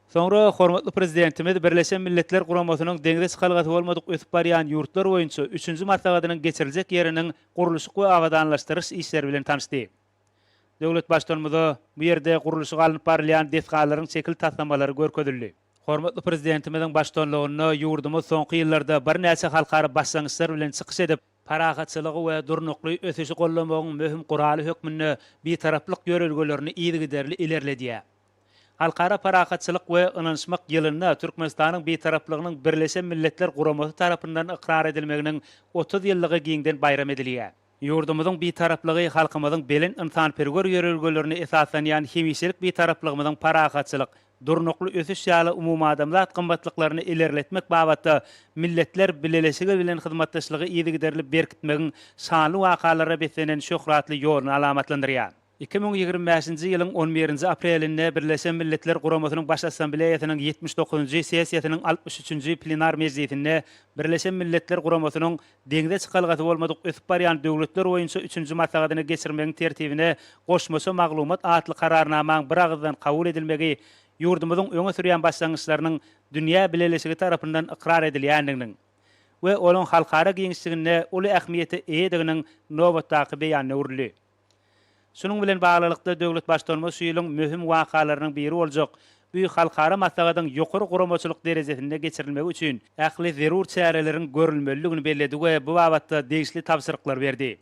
Soňra hormatly Prezidentimiz Birleşen Milletler Guramasynyň deňze çykalgasy bolmadyk ösüp barýan ýurtlar boýunça üçünji maslahatynyň geçiriljek ýeriniň gurluşyk we abadanlaşdyryş işleri bilen tanyşdy. Döwlet Baştutanymyza bu ýerde gurluşygy alnyp barylýan desgalaryň şekil taslamalary görkezildi. Hormatly Prezidentimiziň baştutanlygynda ýurdumyz soňky ýyllarda birnäçe halkara başlangyçlar bilen çykyş edip, parahatçylygy we durnukly ösüşi goldamagyň möhüm guraly hökmünde Bitaraplyk ýörelgelerini yzygiderli ilerledýär. Halkara parahatçylyk we ynanyşmak ýylynda Türkmenistanyň Bitaraplygynyň Birleşen Milletler Guramasy tarapyndan ykrar edilmeginiň 30 ýyllygy giňden baýram edilýär. Ýurdumyzyň Bitaraplygy halkymyzyň belent ynsanperwer ýörelgelerine esaslanýan hemişelik Bitaraplygymyzyň parahatçylyk, durnukly ösüş ýaly umumadamzat gymmatlyklaryny ilerletmek babatda Milletler Bileleşigi bilen hyzmatdaşlygy yzygiderli berkitmegiň şanly wakalara beslenen şöhratly ýoluny alamatlandyrýar. 2025-nji ýylyň on birinji aprelinde Birleşen Milletler Guramasynyň Baş Assambleýasynyň ýetmiş dokuzynjy sessiýasynyň altmyş üçünji plenar mejlisinde Birleşen Milletler Guramasynyň Deňze çykalgasy bolmadyk ösüp barýan döwletler boýunça üçünji maslahatyny geçirmegiň tertibine goşmaça maglumat atly Kararnamaň biragyzdan kabul edilmegi ýurdumyzyň öňe sürýän başlangyçlarynyň dünýä bileleşigi tarapyndan ykrar edilýändiginiň we onuň halkara giňişliginde uly ähmiýete eýediginiň nobatdaky beýanyna öwrüldi. Şunuň bilen baglylykda, döwlet Baştutanymyz şu ýylyň möhüm wakalarynyň biri boljak bu halkara maslahatyň ýokary guramaçylyk derejesinde geçirilmegi üçin ähli zerur çäreleriň görülmelidigini belledi we bu babatda degişli tabşyryklary berdi.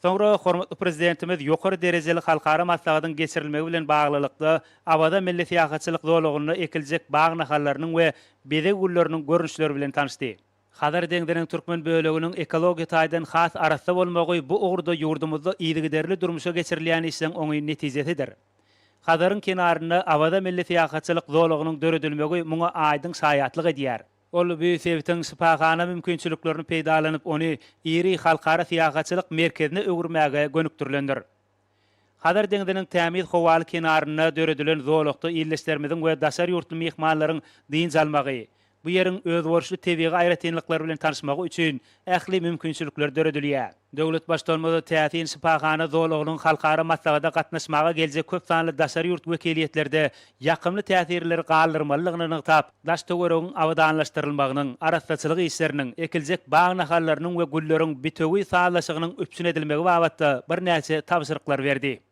Soňra hormatly Prezidentimiz ýokary derejeli halkara maslahatyň geçirilmegi bilen baglylykda, Awaza milli syýahatçylyk zolagynda ekiljek bag nahallarynyň we bezeg gülleriniň görnüşleri bilen tanyşdy. Hazar deňziniň türkmen böleginiň ekologiýa taýdan has arassa bolmagy bu ugurda ýurdumyzda yzygiderli durmuşa geçirilýän işleň oňyn netijesidir. Hazaryň kenarynda Awaza milli syýahatçylyk zolagynyň döredilmegi muňa aýdyň şaýatlyk edýär. Ol bu sebitiň şypahana mümkinçiliklerini peýdalanyp, ony iri halkara syýahatçylyk merkezine öwürmäge gönükdirilendir. Hazar deňziniň tämiz howaly kenarynda döredilen zolakda ildeşlerimiziň we daşary ýurtly myhmanlaryň dynç almagy, bu ýeriň özboluşly tebigy aýratynlyklary bilen tanyşmagy üçin ähli mümkinçilikler döredilýär. Döwlet Baştutanymyz täsin şypahana zolagynyň halkara maslahata gatnaşmaga geljek köp sanly daşary ýurt wekiliýetlerde ýakymly täsirleri galdyrmalydygyny nygtap, daş-töweregiň abadanlaşdyrylmagynyň, arassaçylyk işleriniň, ekiljek bag nahallarynyň we gülleriň bitewi sazlaşygynyň üpjün edilmegi babatda birnäçe tabşyryklary berdi.